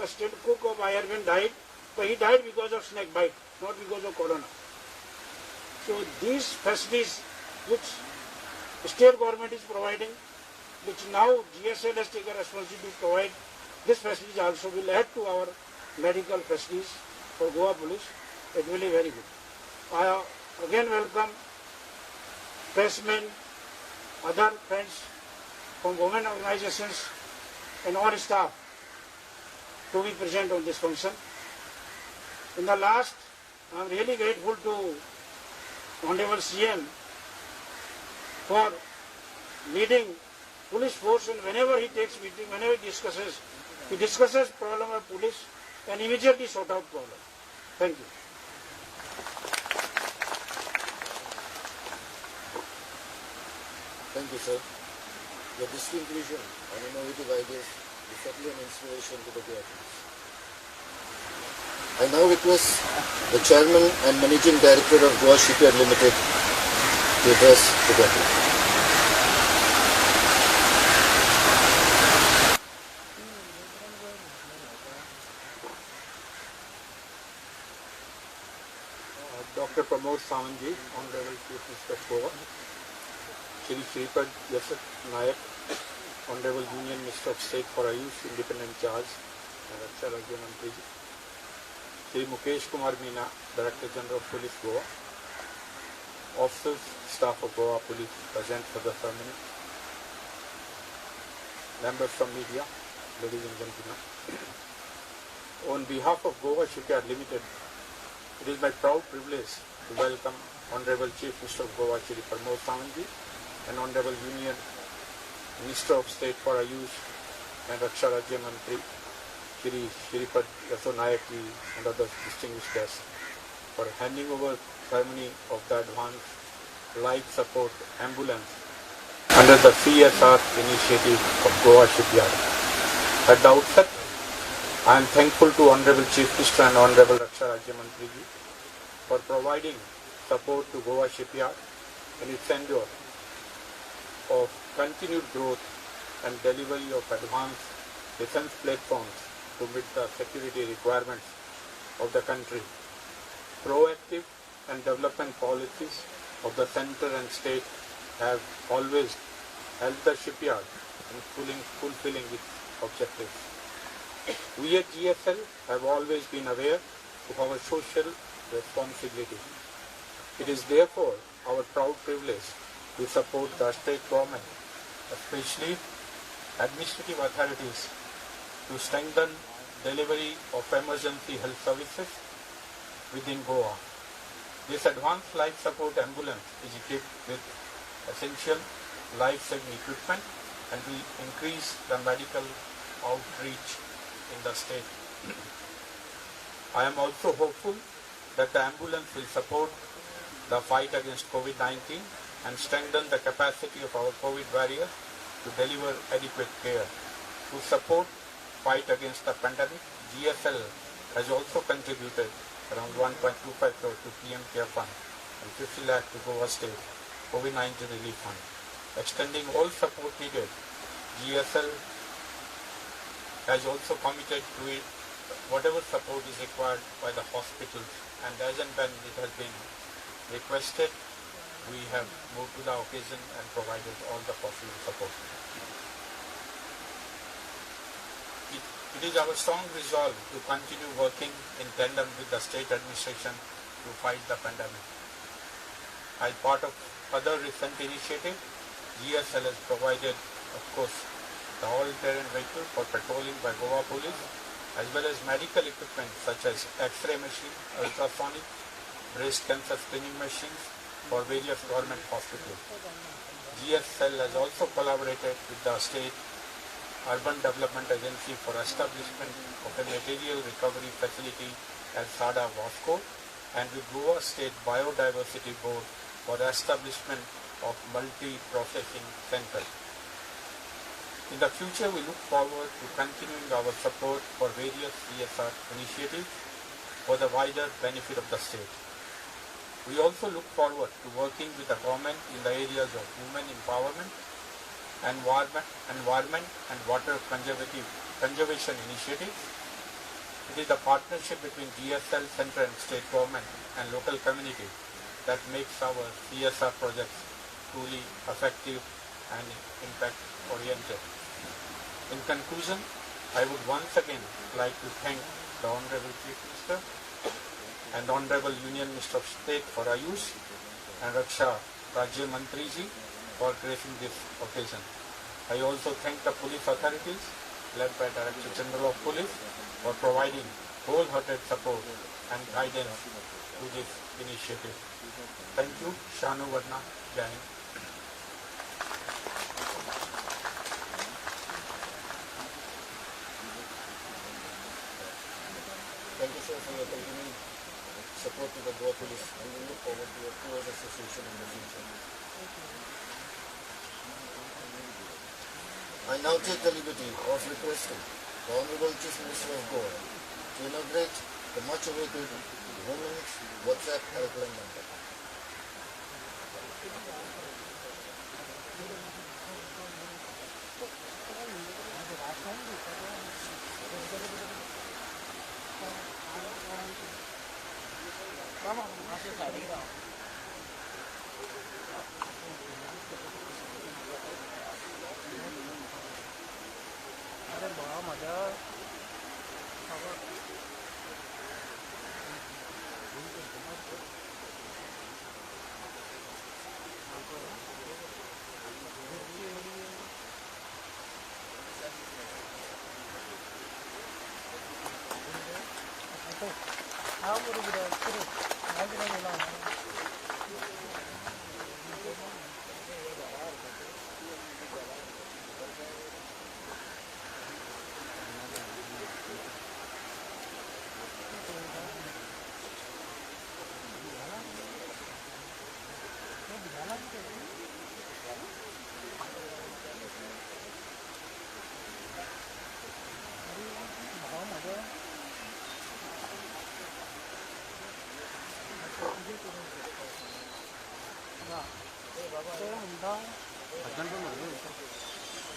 assistant cook of IRBN died, but he died because of snake bite, not because of corona. So these facilities which state government is providing, which now GSL has taken responsibility to provide, this facilities also will add to our medical facilities for Goa Police. It will be very good. I again welcome pressmen, other friends from women organizations and all staff to be present on this function. In the last, I am really grateful to Honorable CM for leading police force, and whenever he takes meeting, whenever he discusses problem of police and immediately sort out problem. Thank you. Thank you, sir. Your distinct vision and innovative ideas is certainly an inspiration to the Goa Police. I now request the Chairman and Managing Director of Goa Shipyard Limited to address the gathering. Dr. Pramod Sawant ji, Honorable Chief Minister of Goa, Shri Shripad Yesso Naik, Honorable Union Minister of State for Ayush, Independent Charge, and Raksha Rajya Mantri ji, Shri Mukesh Kumar Meena, Director General of Police Goa, officers, staff of Goa Police present for the ceremony, members from media, ladies and gentlemen. On behalf of Goa Shipyard Limited, it is my proud privilege to welcome Honorable Chief Minister of Goa, Shri Pramod Sawant ji, and Honorable Union Minister of State for Ayush and Raksha Rajya Mantri, Shri Shripad Yesso Naik ji, and other distinguished guests for handing over ceremony of the Advanced Life Support Ambulance under the CSR initiative of Goa Shipyard. At the outset, I am thankful to Honorable Chief Minister and Honorable Raksha Rajya Mantri ji for providing support to Goa Shipyard in its endeavor of continued growth and delivery of advanced defense platforms to meet the security requirements of the country. Proactive and development policies of the center and state have always helped the shipyard in fulfilling its objectives. We at GSL have always been aware of our social responsibility. It is therefore our proud privilege to support the state government, especially administrative authorities, to strengthen delivery of emergency health services within Goa. This advanced life support ambulance is equipped with essential life-saving equipment and will increase the medical outreach in the state. I am also hopeful that the ambulance will support the fight against COVID-19 and strengthen the capacity of our COVID warriors to deliver adequate care. To support fight against the pandemic, GSL has also contributed around 1.25 crore to PM Care Fund and 50 lakh to Goa State COVID-19 Relief Fund. Extending all support needed, GSL has also committed to it whatever support is required by the hospitals, and as and when it has been requested, we have moved to the occasion and provided all the possible support. It is our strong resolve to continue working in tandem with the state administration to fight the pandemic. As part of other recent initiative, GSL has provided, of course, the all-terrain vehicle for patrolling by Goa Police, as well as medical equipment such as X-ray machine, ultrasonic, breast cancer screening machines for various government hospitals. GSL has also collaborated with the State Urban Development Agency for establishment of a material recovery facility at Sada Vasco, and with Goa State Biodiversity Board for establishment of multi-processing center. In the future, we look forward to continuing our support for various CSR initiatives for the wider benefit of the state. We also look forward to working with the government in the areas of women empowerment, environment and water conservation initiatives, It is the partnership between GSL, central and state government and local community that makes our CSR projects truly effective and impact oriented. In conclusion, I would once again like to thank the Honorable Chief Minister and Honorable Union Minister of State for Ayush and Raksha Rajya Mantri ji for gracing this occasion. I also thank the police authorities led by Director General of Police for providing wholehearted support and guidance to this initiative. Thank you, Shanu Varna Jain. Thank you, sir, for your continued support to the Goa Police, and we look forward to your close association in the future. I now take the liberty of requesting the Honorable Chief Minister of Goa to inaugurate the much-awaited Women's WhatsApp helpline number.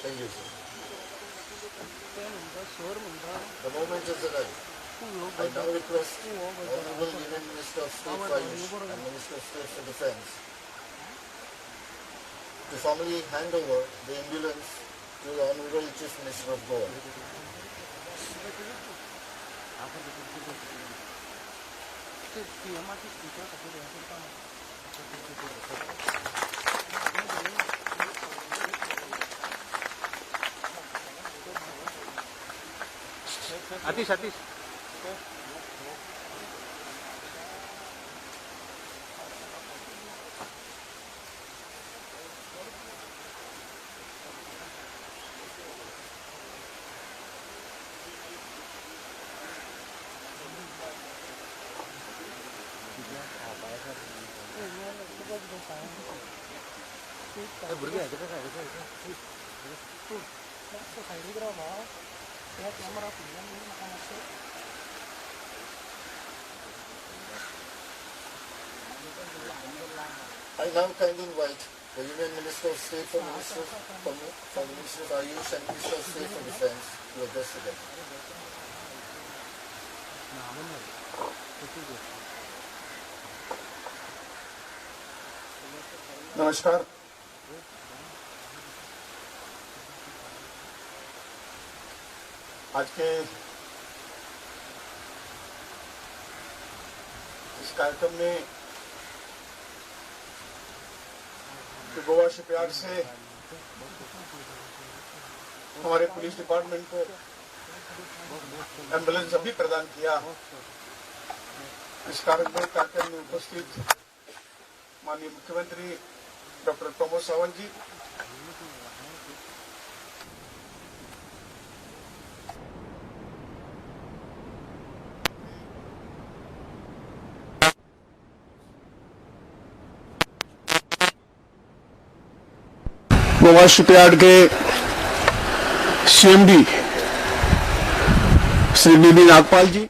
Thank you, sir. The moment has arrived. I now request Honorable Union Minister of State for Ayush and Minister of State for Defence to formally hand over the ambulance to the Honorable Chief Minister of Goa. Atish, Atish. I now kindly invite the Union Minister of State for Minister for Minister of Ayush and Minister of State for Defence to address the gathering. नमस्कार। आज K इस कार्यक्रम में जो Goa shipyard से हमारे police department को ambulance अभी प्रदान किया, इस कार्यक्रम में उपस्थित माननीय मुख्यमंत्री डॉक्टर प्रमोद सावंत जी, गोवा शिपयार्ड के सीएमडी श्री बीबी नागपाल जी,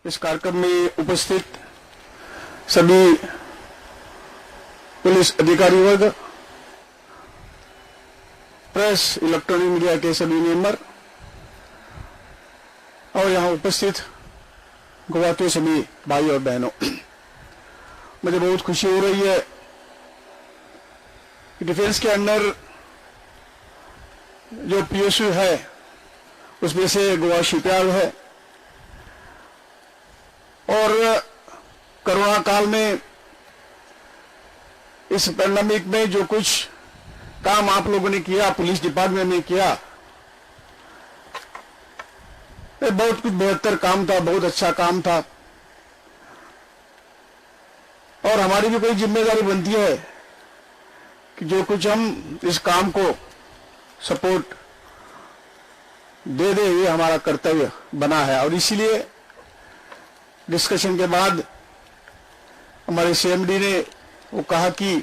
इस कार्यक्रम में उपस्थित सभी पुलिस अधिकारी वर्ग, प्रेस, इलेक्ट्रॉनिक मीडिया के सभी मेंबर और और यहाँ उपस्थित गोवा के सभी भाई और बहनों, मुझे बहुत खुशी हो रही है कि डिफेंस के अंदर जो पीएसयू है उसमें से गोवा शिपयार्ड है और कोरोना काल में इस पेंडेमिक में जो कुछ काम आप लोगों ने किया, पुलिस डिपार्टमेंट ने किया, ये बहुत कुछ बेहतर काम था, बहुत अच्छा काम था। और हमारी भी कोई जिम्मेदारी बनती है कि जो कुछ हम इस काम को सपोर्ट दे दे, ये हमारा कर्तव्य बना है। और इसीलिए डिस्कशन के बाद हमारे सीएमडी ने वो कहा कि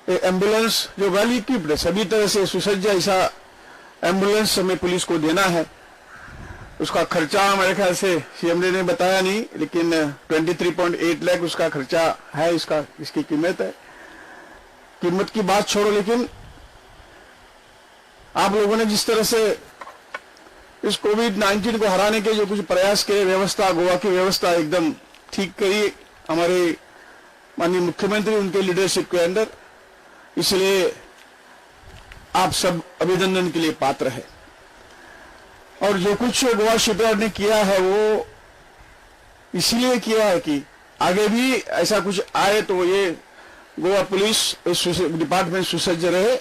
एम्बुलेंस जो वेल इक्विप्ड है, सभी तरह से सुसज्ज ऐसा एम्बुलेंस हमें पुलिस को देना है। उसका खर्चा मेरे ख्याल से सीएमडी ने बताया नहीं, लेकिन 23.8 लाख उसका खर्चा है, इसका इसकी कीमत है। कीमत की बात छोड़ो, लेकिन आप लोगों ने जिस तरह से इस कोविड-19 को हराने के जो कुछ प्रयास किए, व्यवस्था, गोवा की व्यवस्था एकदम ठीक करी हमारे माननीय मुख्यमंत्री उनके लीडरशिप के अंदर, इसलिए आप सब अभिनंदन के लिए पात्र हैं। और जो कुछ गोवा शिपयार्ड ने किया है वो इसलिए किया है कि आगे भी ऐसा कुछ आए तो ये गोवा पुलिस डिपार्टमेंट सुसज्ज रहे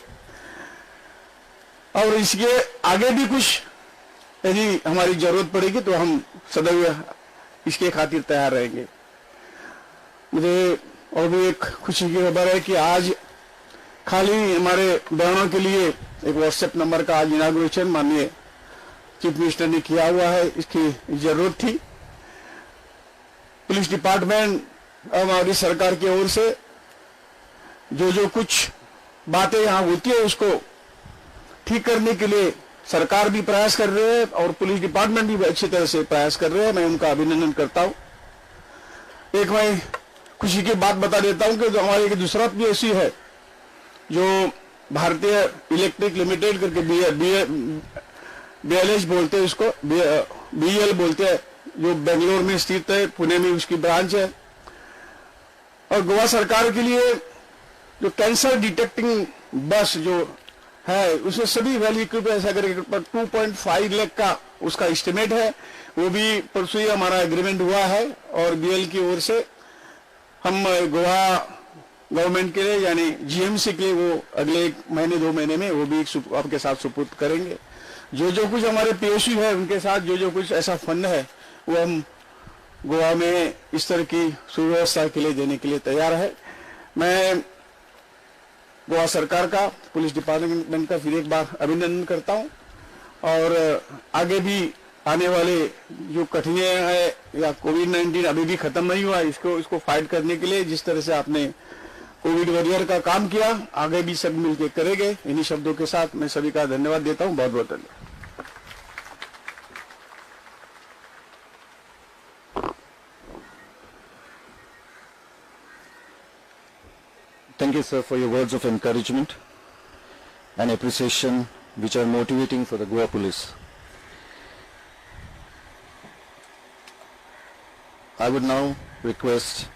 और इसके आगे भी कुछ यदि हमारी जरूरत पड़ेगी तो हम सदैव इसके खातिर तैयार रहेंगे। मुझे और भी एक खुशी की खबर है कि आज खाली हमारे बहनों के लिए एक व्हाट्सएप नंबर का आज इनाग्रेशन माननीय चीफ मिनिस्टर ने किया हुआ है, इसकी जरूरत थी। पुलिस डिपार्टमेंट हमारी सरकार की ओर से जो जो कुछ बातें यहाँ होती है उसको ठीक करने के लिए सरकार भी प्रयास कर रही है और पुलिस डिपार्टमेंट भी अच्छी तरह से प्रयास कर रहे हैं। मैं उनका अभिनंदन करता हूं। एक मैं खुशी की बात बता देता हूं कि जो हमारे एक दूसरा पीएसयू है जो भारतीय इलेक्ट्रिक लिमिटेड करके बीएलएच बोलते हैं उसको, बीएल बोलते हैं, जो बेंगलोर में स्थित है, पुणे में उसकी ब्रांच है। और गोवा सरकार के लिए जो कैंसर डिटेक्टिंग बस जो है उसमें सभी वैल्यू इक्विपमेंट ऐसा करके 2.5 लाख का उसका एस्टिमेट है, वो भी परसों ही हमारा एग्रीमेंट हुआ है। और बीएल की ओर से हम गोवा गवर्नमेंट के लिए यानी जीएमसी के लिए वो अगले 1 महीने 2 महीने में वो भी आपके साथ सुपुर्द करेंगे। जो जो कुछ हमारे पीएसयू है उनके साथ जो जो कुछ ऐसा फंड है वो हम गोवा में इस तरह की सुव्यवस्था के लिए देने के लिए तैयार है। मैं गोवा सरकार का, पुलिस डिपार्टमेंट का फिर एक बार अभिनंदन करता हूं और आगे भी आने वाले जो कठिनाइयां है या कोविड-19 अभी भी खत्म नहीं हुआ, इसको फाइट करने के लिए जिस तरह से आपने कोविड वॉरियर का काम किया, आगे भी सब मिलकर करेंगे। इन्हीं शब्दों के साथ मैं सभी का धन्यवाद देता हूं। बहुत बहुत धन्यवाद। Thank you, sir, for your words of encouragement and appreciation which are motivating for the Goa Police. I would now request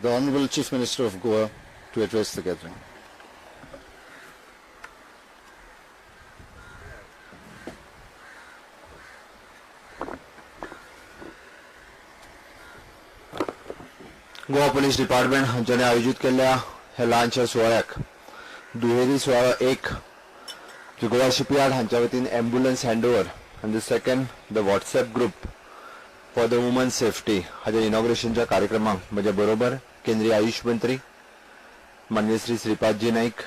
the Honorable Chief Minister of Goa to address the gathering. Goa police department हांच्यानी आयोजीत केल्ल्या ह्या ल्हानशा सुवाळ्याक दुहेरी सुवाळो एक Goa shipyard हांच्या वतीन एम्बुलन्स हँडओवर आनी the second the WhatsApp group for the woman safety हाज्या इनॉग्रेशनच्या कार्यक्रमाक म्हज्या बरोबर केंद्रीय आयुष मंत्री माननीय श्री श्रीपादजी नाईक,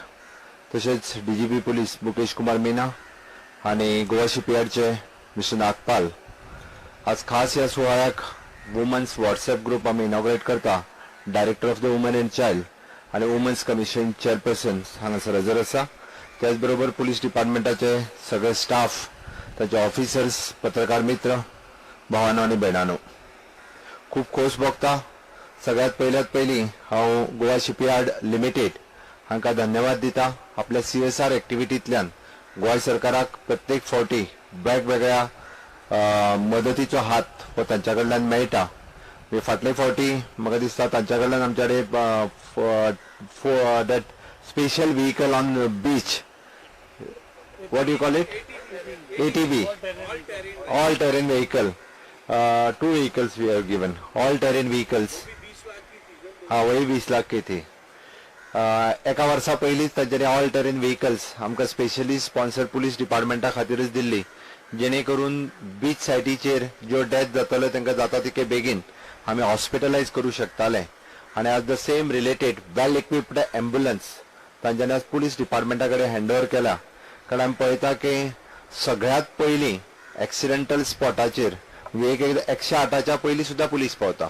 तशेंच डीजीपी पुलीस मुकेश कुमार मीना आनी गोवा शिपयार्डचे मिस्टर नागपाल आज खास ह्या सुवाळ्याक वुमन्स व्हॉट्सएप ग्रुप आमी इनॉग्रेट करता. Director of the woman and child आनी वुमन्स कमिशन चेअरपर्सन हांगासर हजर आसा. त्याच बरोबर पुलीस डिपार्टमेंटाचे सगळे स्टाफ, ताचे ऑफिसर्स, पत्रकार मित्र, भावानो आनी भयणानो, खूब खोस भोगता. सगळ्यात पयल्यात पयलीं हांव गोवा शिपयार्ड लिमिटेड हांकां धन्यवाद दिता. आपल्या CSR एक्टिविटींतल्यान गोंय सरकाराक प्रत्येक फावटी वेगवेगळ्या मदतीचो हात हो तांच्या कडल्यान मेळटा. म्हणजे फाटले फावटी म्हाका दिसता तांच्या कडल्यान आमच्या कडेन that special vehicle on beach, what you call it, ATV, all terrain vehicle, two vehicles we have given, all terrain vehicles. हा, वही 20 लाख की थी. एका वर्सा पयलींच तांच्यांनी ऑल टेरेन व्हेकल्स आमकां स्पेशली स्पॉन्सर पुलीस डिपार्टमेंटा खातीरच दिल्ली, जेणे करून बीच सायटीचेर ज्यो डेथ जाताल्यो तांकां जाता तितके बेगीन आमी हॉस्पिटलायज करूं शकताले. आनी आज the same related well equipped ambulance तांच्यांनी आज पुलीस डिपार्टमेंटा कडेन हँड ओवर केल्या, कारण आमी पळयता की सगळ्यांत पयलीं एक्सिडेंटल स्पॉटाचेर, म्हणजे एक एकदां 108च्या पयलीं सुद्दां पुलीस पावता.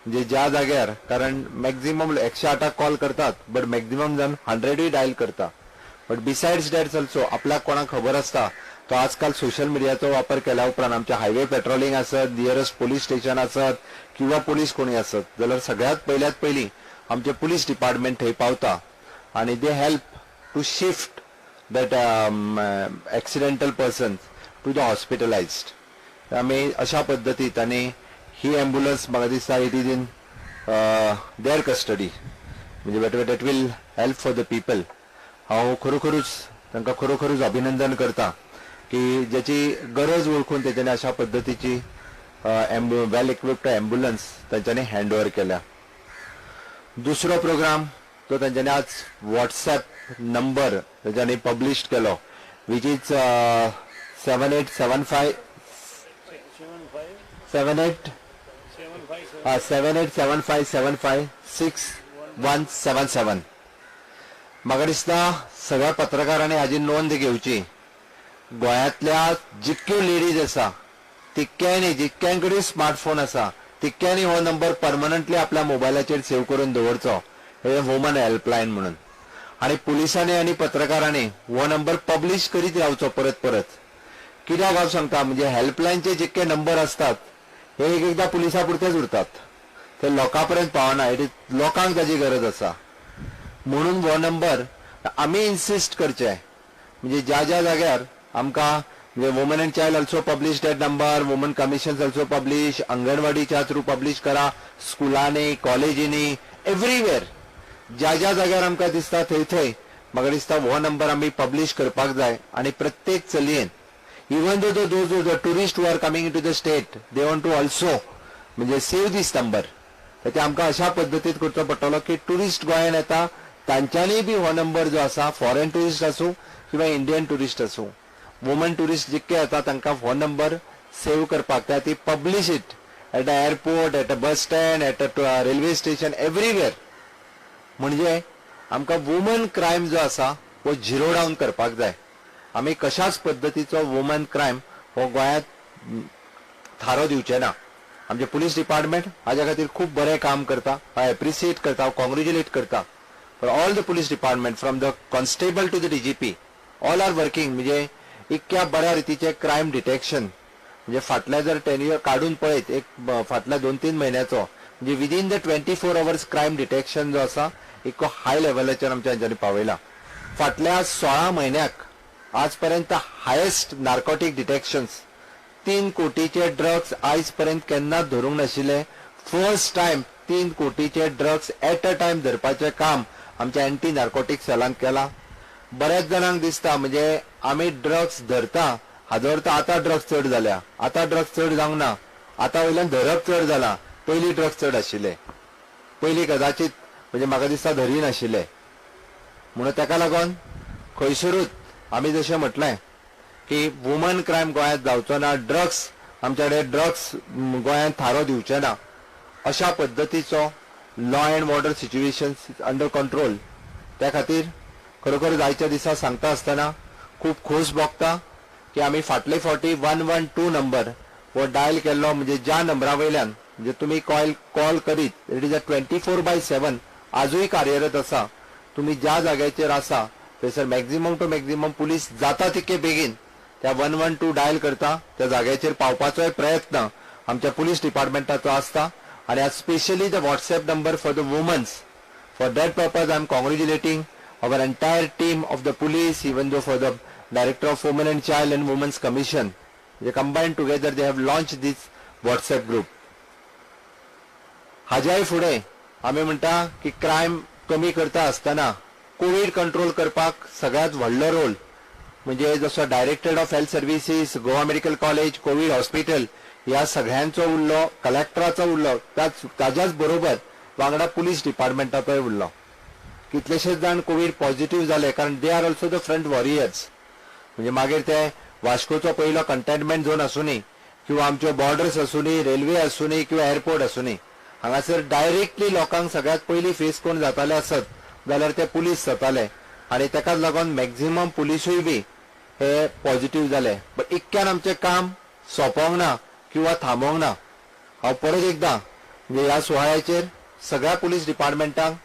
म्हणजे ज्या जाग्यार, कारण मॅक्झिमम 108क कॉल करतात, बट मॅक्झिमम जाण 100ूय डायल करता. बट बिसायड्स that also आपल्याक कोणाक खबर आसता, तो आजकाल सोशल मिडियाचो वापर केल्या उपरांत आमचे हायवे पेट्रोलिंग आसत, नियरस्ट पोलीस स्टेशन आसत किंवा पोलीस कोणी आसत जाल्यार सगळ्यात पयल्यात पयलीं आमचे पुलीस डिपार्टमेंट थंय पावता आनी they help to shift that accidental person to the hospitalized. आमी अशा पद्दतीत आनी ही एम्बुलन्स म्हाका दिसता it is in their custody, म्हणजे but that will help for the people. हांव खरोखरूच तांकां खरोखरूच अभिनंदन करता की ज्याची गरज वळखून तेच्यांनी अशा पद्दतीची वेल इक्विप्ड एम्बुलन्स तांच्यांनी हँड ओवर केल्या. दुसरो प्रोग्राम तो तांच्यांनी आज वॉट्सॅप नंबर तांच्यांनी पब्लिश केलो, which is 7875 78 7875756177. म्हाका दिसता सगळ्या पत्रकारांनी हाजी नोंद घेवची. गोंयांतल्या जितक्यो लेडीज आसा तितक्यांनी, जितक्यां कडेन स्मार्टफोन आसा तितक्यांनी हो नंबर परमनंटली आपल्या मोबायलाचेर सेव्ह करून दवरचो, हे वुमन हेल्पलायन म्हणून. आनी पुलिसांनी आनी पत्रकारांनी हो नंबर पब्लिश करीत रावचो परत परत. कित्याक हांव सांगता, म्हणजे हेल्पलायनचे जितके नंबर असतात हे एक एकदां पुलिसां पुरतेच उरतात, ते लोकां पर्यंत पावना. It is लोकांक ताजी गरज आसा म्हणून हो नंबर आमी इन्सिस्ट करचे. म्हणजे ज्या ज्या जाग्यार आमकां, म्हणजे woman and child also publish that number, woman commission also publish, अंगणवाडीच्या through publish करा, स्कुलांनी, कॉलेजींनी, एवरीवेर ज्या ज्या जाग्यार आमकां दिसता थंय थंय म्हाका दिसता हो नंबर आमी पब्लिश करपाक जाय. आनी प्रत्येक चलयेन, even though those the tourist who are coming to the state, they want to also म्हणजे सेव दीस नंबर. ते आमकां अशा पद्दतीत करचो पडटलो की टुरिस्ट गोंयान येता तांच्यांनी बी हो नंबर जो आसा, फॉरेन टुरिस्ट आसूं किंवा इंडियन टुरिस्ट आसूं, वुमन टुरिस्ट जितके येता तांकां हो नंबर सेव्ह करपाक त्या ती publish it at a airport, at a bus stand, at a railway station, everywhere. म्हणजे आमकां वुमन क्रायम जो आसा हो झिरो डावन करपाक जाय. आमी कशाच पद्दतीचो वुमन क्रायम हो गोंयांत थारो दिवचे ना. आमचे पुलीस डिपार्टमेंट हाज्या खातीर खूब बरें काम करता. हांव एप्रिसिएट करता, हांव कॉंग्रेच्युलेट करता for all the police department, from the constable to the DGP, all are working. म्हणजे इतक्या बऱ्या रितीचे क्रायम डिटेक्शन, म्हणजे फाटल्या जर 10 इयर काडून पळयत, एक फाटल्या 2-3 म्हयन्याचो, म्हणजे within the 24 hours crime detection जो आसा इतको हाय लेवलाचेर आमच्या हेंच्यांनी पावयला. फाटल्या 16 म्हयन्याक आज पर्यंत हायेस्ट नार्कोटीक डिटेक्शन्स, 3 कोटीचे ड्रग्स आयज पर्यंत केन्नाच धरूंक नाशिल्ले. फर्स्ट टायम 3 कोटीचे ड्रग्स एट अ टायम धरपाचें काम आमच्या अँटी नार्कोटीक सेलान केलां. बऱ्याच जाणांक दिसता म्हणजे आमी ड्रग्स धरता हाजो अर्थ आतां ड्रग्स चड जाल्या. आतां ड्रग्स चड जावंक ना, आतां वयल्यान धरप चड जाला. पयलीं ड्रग्स चड आशिल्ले, पयलीं कदाचित म्हणजे म्हाका दिसता धरी नाशिल्ले. म्हणून ताका लागून खंयसरूच आमी जशें म्हटलें की वुमन क्रायम गोंयांत जावचो ना, ड्रग्स आमच्या कडेन ड्रग्स गोंयांत थारो दिवचे ना, अशा पद्दतीचो law and order situation under control. त्या खातीर खरोखर आयच्या दिसा सांगता आसतना खूब खोस भोगता की आमी फाटले फावटी 112 नंबर हो डायल केल्लो, म्हणजे ज्या नंबरा वयल्यान म्हणजे तुमी कॉल करीत, it is a 24/7 आजूय कार्यरत आसा. तुमी ज्या जाग्याचेर आसा थंयसर मॅक्झिमम टू मॅक्झिमम पुलीस जाता तितके बेगीन त्या 112 डायल करता, त्या जाग्याचेर पावपाचोय प्रयत्न आमच्या पुलीस डिपार्टमेंटाचो आसता. आनी आज specially the WhatsApp number for the womens, for that purpose I am congratulating our entire team of the police, even though for the Director of Women and Child and Women's Commission, they combine together, they have launch this WhatsApp group. हाज्याय फुडें आमी म्हणटा की crime कमी करता आसतना Covid control करपाक सगळ्यांत व्हडलो रोल म्हणजे जसो Directorate of Health Services, Goa Medical College, Covid Hospital ह्या सगळ्यांचो उरलो, कलेक्टराचो उरलो, त्याच ताज्याच बरोबर वांगडा पुलीस डिपार्टमेंटाचोय उरलो. कितलेशेच जाण कोवीड पॉझिटिव्ह जाले कारण they are also the front warriors. म्हणजे मागीर ते वास्कोचो पयलो कंटेनमेंट झोन आसूनी किंवा आमच्यो बॉर्डर्स आसूनी, रेल्वे आसूनी किंवा एअरपोर्ट आसूनी, हांगासर डायरेक्टली लोकांक सगळ्यात पयली फेस कोण जाताले आसत जाल्यार ते पुलीस जाताले आनी ताकाच लागून मॅक्झिमम पुलिसूय बी हे पॉझिटिव्ह जाले. बट इतक्यान आमचें काम सोंपोंक ना किंवा थांबोंक ना. हांव परत एकदां म्हणजे ह्या सुवाळ्याचेर सगळ्या पुलीस डिपार्टमेंटांक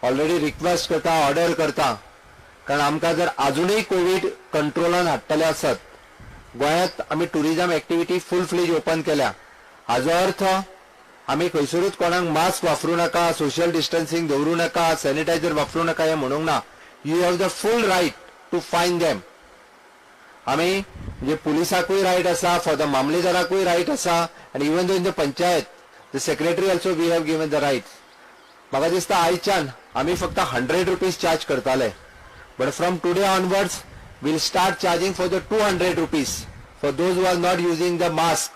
ऑलरेडी रिक्वेस्ट करता, ऑर्डर करता, कारण आमकां जर अजुनूय कोवीड कंट्रोलान हाडटले आसत, गोंयांत आमी tourism activity full fledge open केल्या, हाजो अर्थ आमी खंयसरूच कोणाक मास्क वापरूं नाका, सोशल डिस्टन्सिंग दवरूं नाका, सॅनिटायझर वापरूं नाका हें म्हणूंक ना. You have the full right to fine them. आमी म्हणजे पुलिसाकूय रायट आसा, फॉर the मामलेदाराकूय रायट आसा आनी even though in the panchayat, the secretary also, we have given the right. म्हाका दिसता आयच्यान आमी फक्त ₹100 चार्ज करताले, but from today onwards we'll start charging for the ₹200 for those who are not using the mask.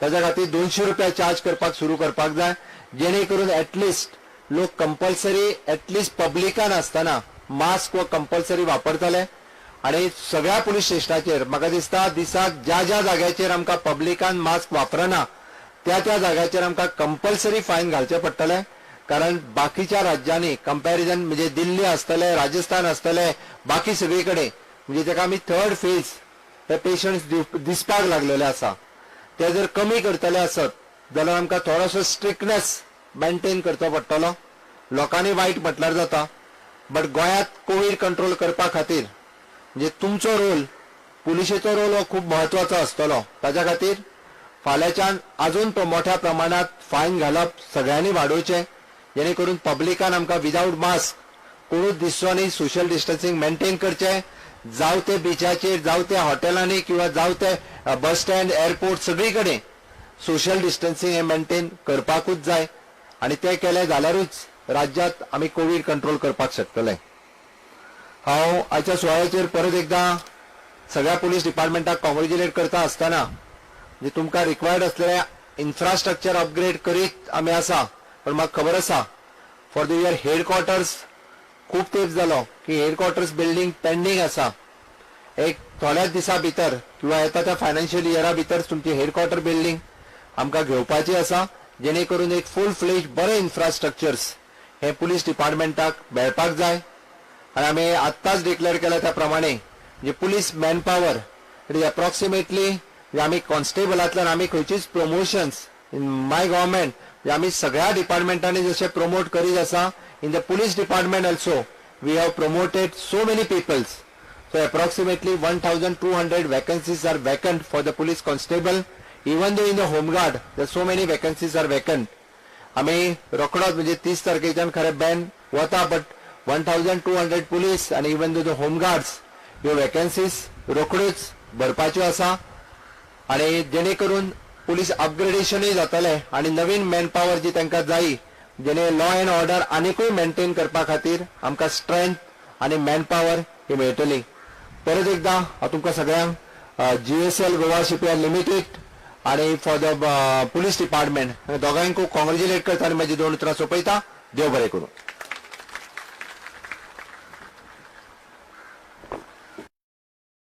ताच्या खातीर ₹200 charge करपाक सुरू करपाक जाय, जेणे करून एटलिस्ट लोक कंपल्सरी एटलिस्ट पब्लिकान आसतना मास्क हो कंपल्सरी वापरतले. आणि सगळ्या पुलीस स्टेशनाचेर म्हाका दिसता दिसाक ज्या ज्या जाग्याचेर आमकां पब्लिकान मास्क वापरना त्या त्या जाग्याचेर आमकां कंपल्सरी फायन घालचें पडटलें. कारण बाकीच्या राज्यांनी कंपॅरिजन म्हणजे दिल्ली आसतले, राजस्थान आसतले, बाकी सगळी कडेन म्हणजे ताका आमी थर्ड फेज हे पेशंट्स दिसपाक लागलेले आसा. ते जर कमी करतले आसत जाल्यार आमकां थोडोसो स्ट्रिक्टनेस मेंटेन करचो पडटलो. लोकांनी वायट म्हटल्यार जाता, बट गोंयांत कोवीड कंट्रोल करपा खातीर म्हणजे तुमचो रोल, पुलिशेचो रोल हो खूब म्हत्वाचो आसतलो. ताच्या खातीर फाल्यांच्यान अजून मोठ्या प्रमाणात फायन घालप सगळ्यांनी वाडोवचें, जेणे करून पब्लिकान आमकां विदावट मास्क कोणूच दिसचो न्ही. सोशल डिस्टन्सिंग मेंटेन करचें, जावं ते बिचाचेर, जावं ते हॉटेलांनी किंवा जावं ते बस स्टँड, एअरपोर्ट, सगळी कडेन सोशल डिस्टन्सिंग हें मेंटेन करपाकूच जाय आनी तें केलें जाल्यारूच राज्यात आमी कोवीड कंट्रोल करपाक शकतले. हांव आयच्या सुवाळ्याचेर परत एकदां सगळ्या पुलीस डिपार्टमेंटाक कॉंग्रेच्युलेट करता आसतना म्हणजे तुमकां रिक्वायर्ड असलेलें इन्फ्रास्ट्रक्चर अपग्रेड करीत आमी आसा, पण म्हाका खबर आसा फॉर the year headquarters खूब तेंप जालो की हेडक्वॉर्टर्स बिल्डींग पेंडींग आसा. एक थोड्याच दिसां भितर किंवा येता त्या फायनान्शियल इयरा भितर तुमची हेडक्वॉर्टर बिल्डींग आमकां घेवपाची आसा, जेणे करून एक फूल फ्लेज बरें इन्फ्रास्ट्रक्चर्स हे पुलीस डिपार्टमेंटाक मेळपाक जाय. आनी आमी आत्ताच डिक्लेअर केल्या त्या प्रमाणे म्हणजे police manpower, it is approximately, म्हणजे आमी कॉन्स्टेबलांतल्यान आमी खंयचीच प्रमोशन्स इन my government, म्हणजे आमी सगळ्या डिपार्टमेंटांनी जशें प्रमोट करीत आसा, in the police department also we have promoted so many peoples. So approximately 1200 vacancies are vacant for the police constable. Even though in the home guard, there so many vacancies are vacant. आमी रोखडोच म्हणजे 30 तारखेच्यान खरें Ben वता, but 1200 police आनी even though the home guards ह्यो vacancies रोखड्योच भरपाच्यो आसा आनी जेणे करून पुलीस अपग्रेडेशनूय जातलें आनी नवीन मॅनपावर जी तांकां जायी, जेणे लॉ एंड ऑर्डर आनिकूय मेंटेन करपा खातीर आमकां स्ट्रेंथ आनी मॅनपावर ही मेळटली. परत एकदां हांव तुमकां सगळ्यांक जीएसएल गोवा शिपयार्ड लिमिटेड आणि फॉर the police department दोगांकूय कॉंग्रेच्युलेट करता आनी म्हाजी दोन उतरां सोंपयता. देव बरें करूं.